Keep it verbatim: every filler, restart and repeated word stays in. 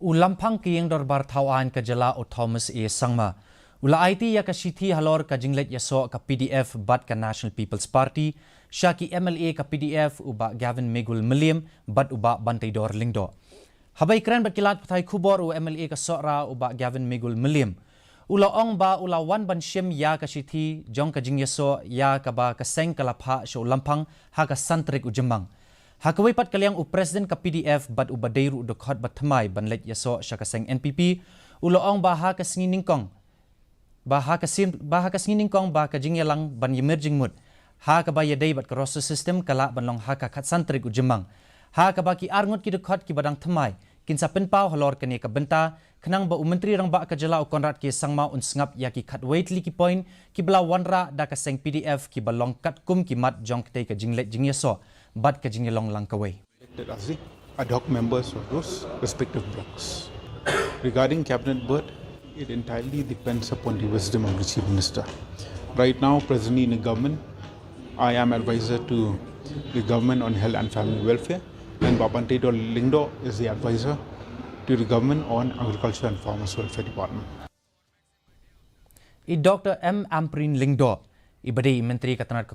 U Lamphang ka Ïing Dorbar Thaw Aiñ ka jylla u Thomas A Sangma u la aiti ïa ka shithi halor ka jingleit ïasoh ka P D F bad ka National People's Party sha ki M L A ka P D F u Bah Gavin Migul Mylliem bad u Bah Banteidor Lyngdoh. Haba ïakren bad ki lad pathai khubor u M L A ka Sohra u Bah Gavin Migul Mylliem u la ong ba u la wan ban shim ïa ka shithi jong ka jingïasoh ïa kaba ka seng ka la phah sha u Lamphang ha ka san tarik u Jymmang. Ha kawei pat ka liang u President ka P D F bad uba dei ruh u dkhot ba thymmai ban leit ïasoh sha ka seng N P P u la ong ba ha ka sngi nyngkong ba ha ka sngi nyngkong ba ka jingïalang ban ïamir jingmut ha kaba ïadei bad ka roster system ka lah ban long ha ka khatsan tarik u Jymmang, ha kaba ki arngut ki dkhot kiba dang thymmai kin sa pynpaw halor kane ka bynta, khnang ba u Myntri Rangbah ka jylla u Conrad K Sangma un sngap ïa ki khatwei tylli ki point kiba la wanrah da ka seng P D F kiba long katkum ki mat jong katei ka jingleit jingïasoh bad ka jingïalong lang kawei. Elected as the ad hoc members of those respective blocks. Regarding cabinet berth, it entirely depends upon the wisdom of the Chief Minister. Right now, presently in the government, I am advisor to the government on health and family welfare, and Bah Banteidor Lyngdoh is the advisor to the government on agriculture and farmers welfare department. I Doctor M Ampareen Lyngdoh, iba dei i Myntri ka tnad ka